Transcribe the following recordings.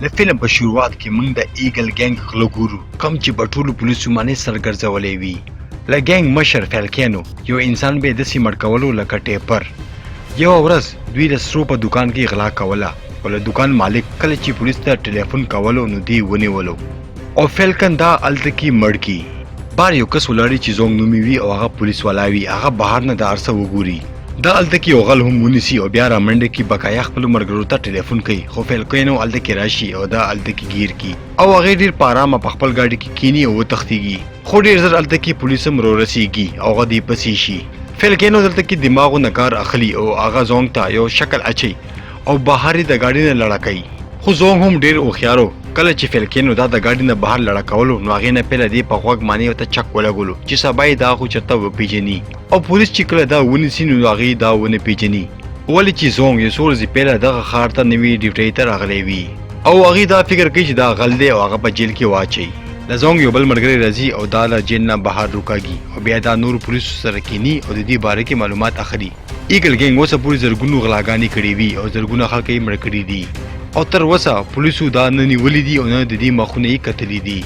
د فلم په شروعات کې موږ د ایګل ګینګ غله ګورو، کوم چې په ټولو پولیسو باندې سر ګرځولی وي. له ګینګ مشر فالکینو یو انسان به یې داسې مړ کولو لکه ټیپر. یوه ورځ دوی د سرو په دوکان کې غلا کوله، خو له دوکان مالک کله چې پولیس ته ټلیفون کولو نو دی ونیولو او فالکن دا هلته کې مړ کی. بار یو کس ولاړی چې زونګ نومي وي او هغه پولیس والا وي، هغه بهر نه د هر څه وګوري. دا هلته کې یو غل هم ونیسي او بیا رامنډه کې بقایا خپلو ملګرو ته ټلیفون کوي، خو فالکینو هلته کې راشي او دا هلته کې ګیر کی او هغې ډیر په آرامه په خپل ګاډي کې کینی او وتښتیږي. خو ډیر زر هلته کې پولیس هم رورسیږي او هغه دی پسې شي. فالکینو دلته کې دماغو نه کار اخلي او هغه زونګ ته یو شکل اچي او بهر یې د ګاډي نه لړه کوي. خو زونګ هم ډیر هوښیار و، کله چې فالکینو دا د ګاډي نه بهر لړه کولو نو هغې نه پهله دی په غوږ معنی ورته چک ولګولو چې سبا یې دا خو چرته وپیژني، او پولیس چې کله دا ونیسي نو هغې دا ونه پیژني، ولې چې زونګ یو څو ورځې پهله دغه ښار ته نوې ډیوټۍ ته راغلی وي او هغې دا فکر کوي چې دا غل دی او هغه په جیل کې واچوي. له زونګ یو بل ملګری راځي او دا له جیل نه بهر روکاږي او بیا دا نورو پولیسو سره کینی او د دې باره کې معلومات اخلي. ایګل ګینګ اوسه پورې زرګونو غلاګانې کړې وي او زرګونه خلک یې مړه کړي دي او تر اوسه پولیسو دا نه نیولي دي او نه د دې مخونه یې کتلي دي.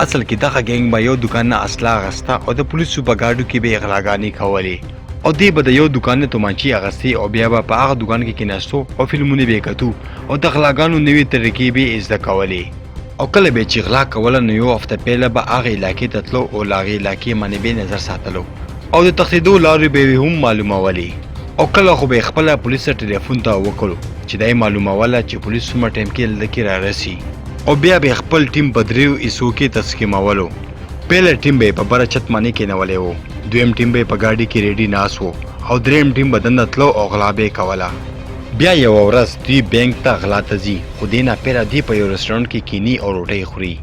اصل کې دغه ګینګ به یو دوکان نه اسلحه اخیسته او د پولیسو په ګاډو کې به یې غلاګانې کولې او دی به د یو دوکان نه تومانچې اخیستې او بیا به په هغه دوکان کې کیناستو او فلمونه به یې کتو او د غلاګانو نوې طریقې به یې زده کولې. او کله به چې غلا کوله نو یو هفته پهله به هغې علاقې ته تلو او له هغې علاقې باندې به یې نظر ساتلو او د تښتېدو لارې به یې هم معلومولې او کله خو به یې خپله پولیس ته ټلیفون ته وکړو چې دا یې معلوموله چې پولیس څومره ټایم کې دلته کې رارسي او بیا به یې خپل ټیم په دریو حصو کې تقسیمولو. پهله ټیم به یې په بره چت باندې کېنولی و، دویم ټیم به یې په ګاډي کې ریډي ناست و او دریم ټیم به دننه تلو او غلا به یې کوله. بیا یوه ورځ دوی بانک ته غلا ته ځي، خو دې نه پهله دوی په یو رسټورانټ کې کینی او روټۍ خوري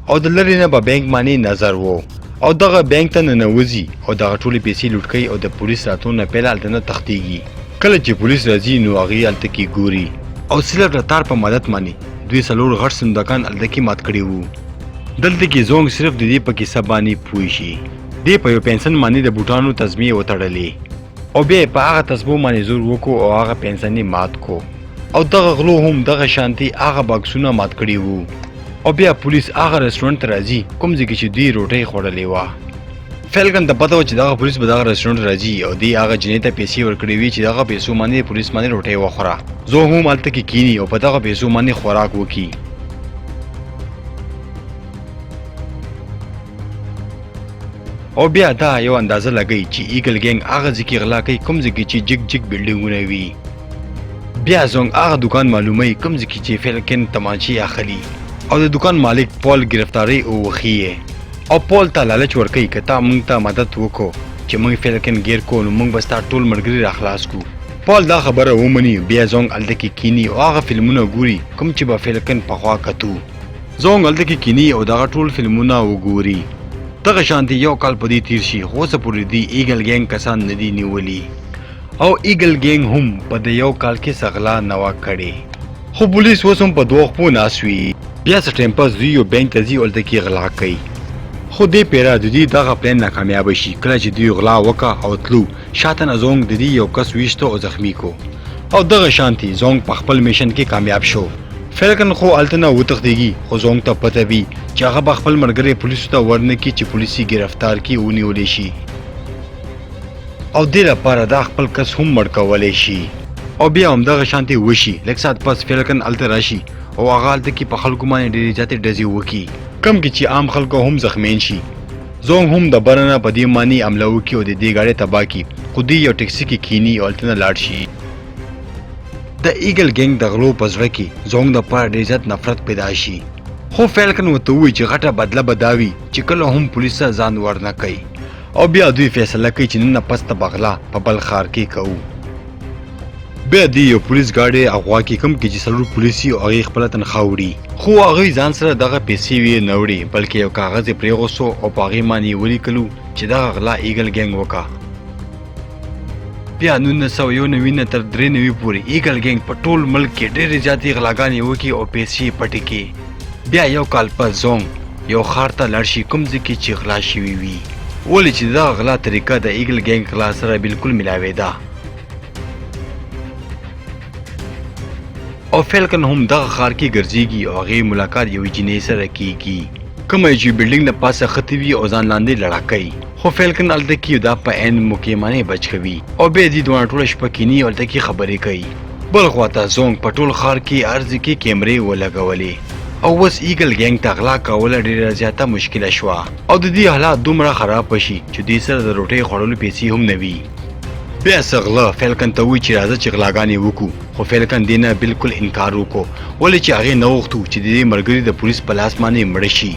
او د لرې نه به بانک باندې نظر وو او دغه بانک ته ننوځي او دغه ټولې پیسې لوټ کوي او د پولیس راتلو نه پهله هلته نه تښتیږي. کله چې پولیس راځي نو هغوی هلته کې ګوري او صرف د تار په مدد باندې دوی څلور غټ صندوقان هلته کې مات کړي وو. دلته کې زونګ صرف د دې په کیسه باندې پوه شي. دې په یو پنسن باندې د بوټانو تسمې وتړلې او بیا یې په هغه تسبو باندې زور وکړو او هغه پنسن یې مات کو او دغه غلو هم دغه شانتي هغه باکسونه مات کړي وو. او بیا پولیس هغه رستورانت ته راځي کوم ځای کې چې دوی روټۍ خوړلې وه. فالکن ته پته وه چې دغه پولیس به دغه رستورانت راځي او دی هغه جنۍ ته پیسې ورکړې وي چې دغه پیسو باندې پولیس باندې روټۍ وخوره. زه هم هلته کې کینی او په دغه پیسو باندې خوراک وکړي. او بیا دا یو اندازه لګی چې ایګل ګینګ هغه ځای کې غلا کوي کوم ځای کې چې جګ جګ بلډینګونه وي. بیا زونګ هغه دوکان معلوموي کوم ځای کې چې فالکن تمانچې اخلي او د دوکان مالک پول ګرفتاري او وښیي او پول ته لالچ ورکوي که تا موږ ته مدد وکړو چې موږ فالکن ګیر کو نو موږ به ستا ټول ملګري راخلاص کو. پول دا خبره ومني. بیا زونګ هلته کې کینی او هغه فلمونه ګوري کوم چې به فالکن پخوا کتو. زونګ هلته کې کینی او دغه ټول فلمونه وګوري. دغه شانتي یو کال په دې تیر شي خو اوسه پورې دوی ایګل ګینګ کسان نه دي نیولي او ایګل ګینګ هم په د یو کال کې څه غلا نه وه کړې، خو پولیس اوس هم په دوو خپو ناست وي. بیا څه ټایم پس دوی یو بانک ته ځي او هلته کې غلا کوي، خو دې پیره د دوی دغه پلان ناکامیابه شي. کله چې دوی غلا وکړه او تلو شاته نه زونګ د دوی یو کس ویشتو او زخمی کو او دغه شانتي زونګ په خپل میشن کې کامیاب شو. فالکن خو هلته نه وتښتیږي، خو زونګ ته پته وي چې هغه به خپل ملګری پولیسو ته ورنه کړي چې پولیس یې ګرفتار کړي او ونیول شي او دې لپاره دا خپل کس هم مړ کولی شي. او بیا هم دغه شانتي وشي. لږ ساعت پس فالکن هلته راشي او هغه هلته کې په خلکو باندې ډېرې زیاتې ډزې وکړي کوم کې چې عام خلکو هم زخمیان شي. زونګ هم د بره نه په دې معنی حمله وکړي او د دې ګاډی تباه کړي، خو دوی یو ټکسي کې کینی او هلته نه لاړ شي. د ایګل ګینګ د غلو په زړه کې زونګ د پاره ډېر زیات نفرت پیدا شي، خو فالکن ورته ووایي چې غټه بدله به دا وي چې کله هم پولیس ته ځان ورنه کوي. او بیا دوی فیصله کوي چې نن نه پس ته به غلا په بل ښار کې کوو. بیا دوی یو پولیس ګاډی اغوا کوي کوم کې چې څلور پولیس وي او هغوی خپله تنخوا وړي، خو هغوی ځان سره دغه پیسې وې نه وړي بلکې یو کاغذ یې پرېغوستو او په هغې باندې یې ولیکلو چې دغه غلا ایګل ګینګ وکړه. بیا 1991 نه تر 93 پورې ایګل ګینګ په ټول ملک کې ډېرې زیاتې غلاګانې وکړي او پیسې یې پټې کړې. بیا یو کال پس زونګ یو ښار ته لاړ شي کوم ځای کې چې غلا شوي وي، ولې چې دغه غلا طریقه د ایګل ګینګ غلا سره بالکل ملاوېده. او فیلکن هم دغه ښار کې ګرځیږي او هغې ملاقات یوې جینۍ سره کیږي، کومه چې بلډینګ له پاسه ختې وي او ځان لاندې لړا کوي. خو فیلکن هلته کې دا په عین موقع باندې بچ کوي او بیا دوی دواړه ټوله شپه کیني او هلته کې خبرې کوي. بل خوا ته زونګ په ټول ښار کې هر ځای کې کیمرې ولګولې او اوس ایګل ګینګ ته غلا کوله ډیره زیاته مشکله شوه او د دې حالات دومره خراب شي چې دوی سره د روټۍ خوړلو پیسې هم نه وي. بیا څه غله فیلکن ته وایي چې راځه چې غلاګانې وکړو، خو فیلکن دې نه بالکل انکار وکړو، ولې چې هغې نه غوښتو چې د دې ملګري د پولیس په لاس باندې مړه شي.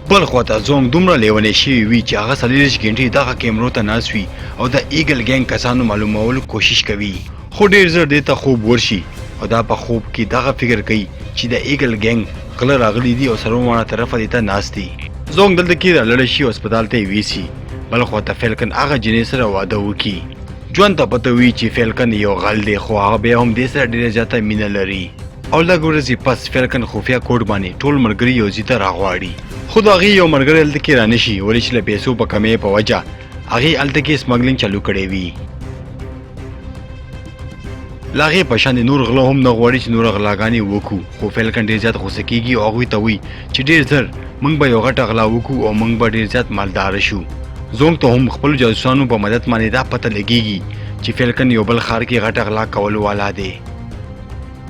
بل خوا ته زونګ دومره لیونی شوی وي چې هغه 24 ګنټې دغه کیمرو ته ناست وي او د ایګل ګینګ کسانو معلومولو کوشش کوي، خو ډیر زر دې ته خوب ورشي او دا په خوب کې دغه فکر کوي چې د ایګل ګینګ غله راغلي دي او څلور واړه طرفه دې ته ناست دي. زونګ دلته کې رالړی شي او هسپتال ته یې ویسي. بل خوا ته فیلکن هغه جینۍ سره واده وکړي. ژوند ته پته وي چې فیلکن یو غل دی، خو هغه بیا هم دې سره ډیره زیاته مینه لري. او لږ ورځې پس فیلکن خفیه کوډ باندې ټول ملګري یو ځای ته راغواړي، خو د هغې یو ملګری هلته کې رانشي، ولې چې له پیسو په کمې په وجه هغې هلته کې سمګلینګ چالو کړی وي. له هغې په شان د نور غله هم نه غواړي چې نوره غلاګانې وکړو، خو فیلکن ډېر زیات غوسه کیږي او هغوی ته وایي چې ډېر زر موږ به یو غټه غلا وکړو او موږ به ډېر زیات مالدار شو. زونګ ته هم خپلو جاسوسانو په مدد باندې دا پته لګیږي چې فیلکن یو بل ښار کې غټه غلا کولو والا دی.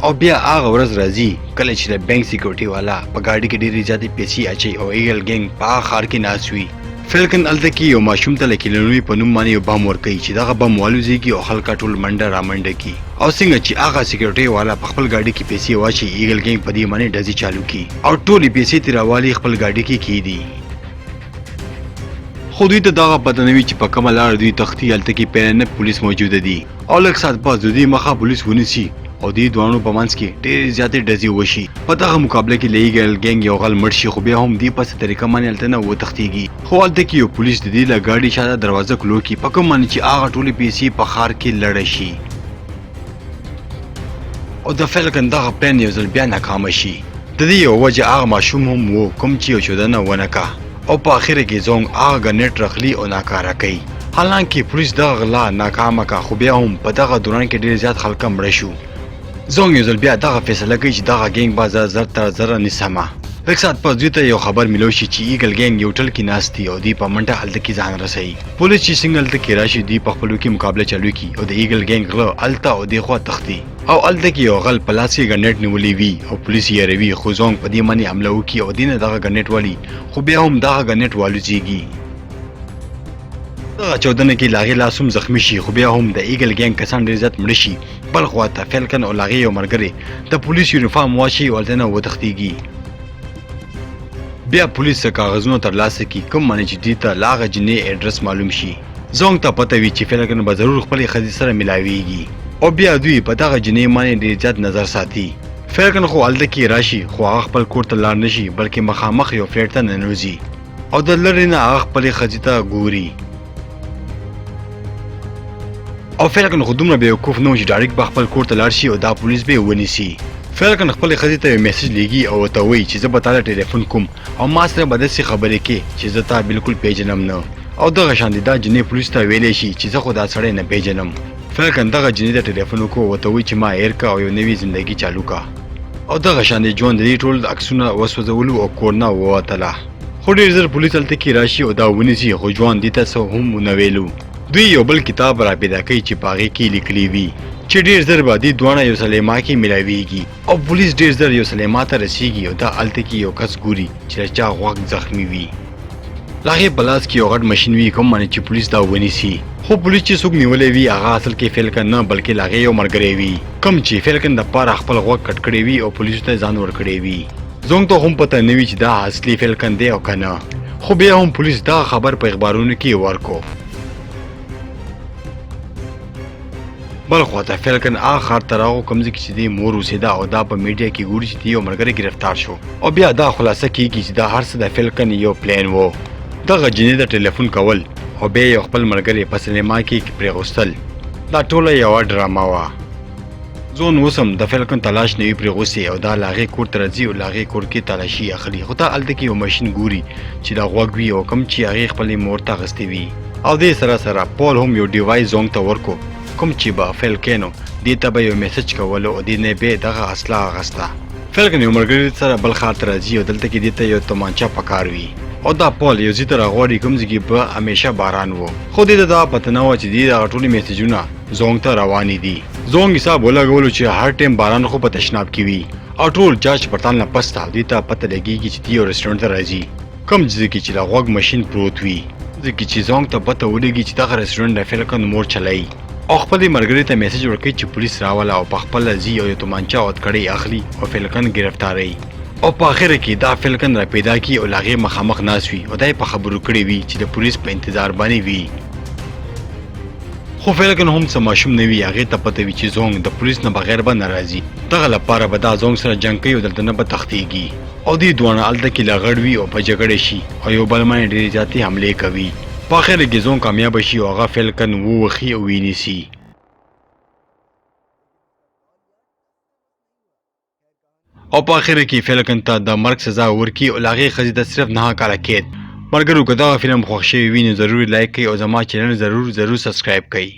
او بیا هغه ورځ راځي کله چې د بانک سکیورټي والا په ګاډي کې ډېرې زیاتې پیسې اچوي او ایګل ګینګ په هغه ښار کې ناست وي. فیلکن هلته کې یو ماشوم ته له کلینوي په نوم باندې یو بم ورکوي چې دغه بم والوزیږي او خلک ټول منډه رامنډه کړي. او څنګه چې هغه سکیورټي والا په خپل ګاډي کې پیسې واچوي، ایګل ګینګ په دې باندې ډزې چالو کړي او ټولې پیسې ترې راوالي خپل ګاډي کې کیږدي. خو دوی ته دغه پته نه وي چې په کومه لاره دوی تښتي، هلته کې پیله نه پولیس موجوده دي. او لږ ساعت پس د دوی مخه پولیس ونیسي او دوی دواړو په منځ کې ډېرې زیاتې ډزې وشي. په دغه مقابله کې له ایګل ګینګ یو غل مړ شي، خو بیا هم دوی په څه طریقه باندې هلته نه وتښتیږي. خو هلته کې یو پولیس د دوی له ګاډي شاته دروازه کلو کړي، په کوم باندې چې هغه ټولې پیسې په ښار کې لړه شي. او د فیلکن دغه پلان یو ځل بیا ناکامه شي. د دې یوه وجه هغه ماشوم هم وو کوم چې یو چودنه ونه کا او په اخره کې زونګ هغه ګنټ رخلي او ناکاره کوي. حالانکه پولیس دغه غلا ناکامه کا، خو بیا هم په دغه دوران کې ډېر زیات خلک مړه شو. زونګ یو ځل بیا دغه فیصله کوي چې دغه ګینګ به زه زر تر زره نیسمه. لږ ساعت پس دوی ته یو خبر ملو شي چې ایګل ګینګ یو هوټل کې ناست دي او دوی په منډه هلته کې ځان رسوي. پولیس چې څنګه هلته کې راشي، دوی په خپلو کې مقابله چالو کړي او د ایګل ګینګ غله هلته او دې خوا تښتي. او هلته کې یو غل په لاس کې ګنټ نیولی وي او پولیس یې یروي، خو زونګ په دې باندې حمله وکړي او دې نه دغه ګنټ والي، خو بیا هم دغه ګنټ والوزیږي. دغه چاودنه کې له هغې لاس هم زخمي شي، خو بیا هم د ایګل ګینګ کسان ډېر زیات مړه شي. بل خوا ته فیلکن او له هغې یو ملګری د پولیس یونیفارم واچوي او هلته نه وتښتیږي. بیا پولیس څه کاغذونه ترلاسه کړي کوم باندې چې دوی ته له هغه جینۍ ایډرس معلوم شي. زونګ ته پته وي چې فیلکن به ضرور خپلې ښځې سره ملاویږي او بیا دوی په دغه جینۍ باندې ډېر زیات نظر ساتي. فیلکن خو هلته کې راشي، خو هغه خپل کور ته لاړ نشي، بلکې مخامخ یو فلیټ ته ننوځي او د لرې نه هغه خپلې ښځې ته ګوري. او فیلکن خو دومره بیوقوف نه و چې ډایرکټ به خپل کور ته لاړ شي او دا پولیس به یې ونیسي. فیلکن خپلې ښځې ته یو میسج لیږي او ورته وایي چې زه به تا له ټلیفون کوم او ما سره به داسې خبرې کې چې زه تا بالکل پیژنم نه. او دغه شان دې دا جینۍ پولیس ته ویلی شي چې زه خو دا سړی نه پیژنم. فیلکن دغه جینۍ ته ټلیفون وکړو او ورته وایي چې ما هېر که او یو نوې زندګي چالو که. او دغه شان دې ژوند د دې ټول عکسونه وسوځولو او کور نه ووتله. خو ډېر زر پولیس هلته کې راشي او دا ونیسي، خو ژوند دې ته څه هم ونه ویلو. دوی یو بل کتاب را پیدا کوي چې په هغې کې لیکلي وي چې ډېر زر به دوی دواړه یو سلیما کې ملاویږي. او پولیس ډېر زر یو سلیما ته رسیږي او دا هلته کې یو کس ګوري چې له چا غوږ زخمي وي. له هغې په لاس کې یو غټ ماشین وي کوم باندې چې پولیس دا ونیسي. خو پولیس چې څوک نیولی وي هغه اصل کې فیلکن نه بلکې له هغې یو ملګری وي کوم چې فیلکن د پاره خپل غوږ کټ کړی وي او پولیسو ته ځان ورکړی وي. زونګ ته هم پته نه وي چې دا اصلي فیلکن دی او که نه، خو بیا هم پولیس دا خبر په اخبارونو کې ورکو. بل خوا ته فیلکن هغه ښار ته راغو کوم ځای کې چې دی مور اوسېده او دا په میډیا کې ګوري چې دی یو ملګری ګرفتار شو. او بیا دا خلاصه کیږي چې دا هر څه د فیلکن یو پلان وو. دغه جینۍ ته ټلیفون کول او بیا یو خپل ملګری په سینما کې پرېغوستل، دا ټوله یوه ډرامه وه. ځون اوس هم د فیلکن تلاش نه وي پرېغوستی او دا له هغې کور ته راځي او له هغې کور کې تلاشي اخلي، خو دا هلته کې یو ماشین ګوري چې د غوږ وي او کوم چې هغې خپلې مور ته اخیستی وي. او دې سره سره پول هم یو ډیوایس زونګ ته ورکو کوم چې به فیلکینو دې ته به یو میسج کولو او دې نه به دغه اسلحه اخیسته. فالکن یو ملګري سره بل ښار ته راځي او دلته کې دې ته یو تمانچه پکار وي او دا پال یو ځای ته راغواړي کوم ځای کې به همیشه باران وو، خو دې ته دا پته نه وه چې دې دغه ټولې میسجونه زونګ ته روانې دي. زونګ حساب ولګولو چې هر ټایم باران خو په تشناب کې وي او ټول جاج پړتال نه پس ته دې ته پته لګیږي چې دی یو رسټورانټ ته راځي کوم ځای کې چې د غوږ ماشین پروت وي، ځکه چې زونګ ته پته ولګي چې دغه رسټورانټ د فالکن مور چلوي او خپلې ملګري ته میسج ورکوي چې پولیس راوله او په خپله ځي او یو تومانچه او هتکړۍ اخلي او فالکن ګرفتاروي او په اخره کې دا فالکن را پیدا کړي او له هغې مخامخ ناست وي او دا یې په خبرو کړی وي چې د پولیس په انتظار باندې وي. خو فالکن هم څه ماشوم نه وي، هغې ته پته وي چې زونګ د پولیس نه بغیر به نه راځي، دغه لپاره به دا زونګ سره جنګ کوي او دلته نه به تښتیږي او دوی دواړه هلته کې لغړ وي او په جګړه شي او یو بل باندې ډېرې زیاتې حملې کوي. په اخره کې زونګ کامیابه شي او هغه فالکن ووهي او ویې نیسي. او په اخره کې فالکن ته د مرګ سزا ورکړي او له هغې ښځې ته صرف 9 کاله قید. ملګرو که دغه فلم خوښ شوی وي نو ضرور لایک کړئ او زما چینل ضرور ضرور سبسکرایب کړئ.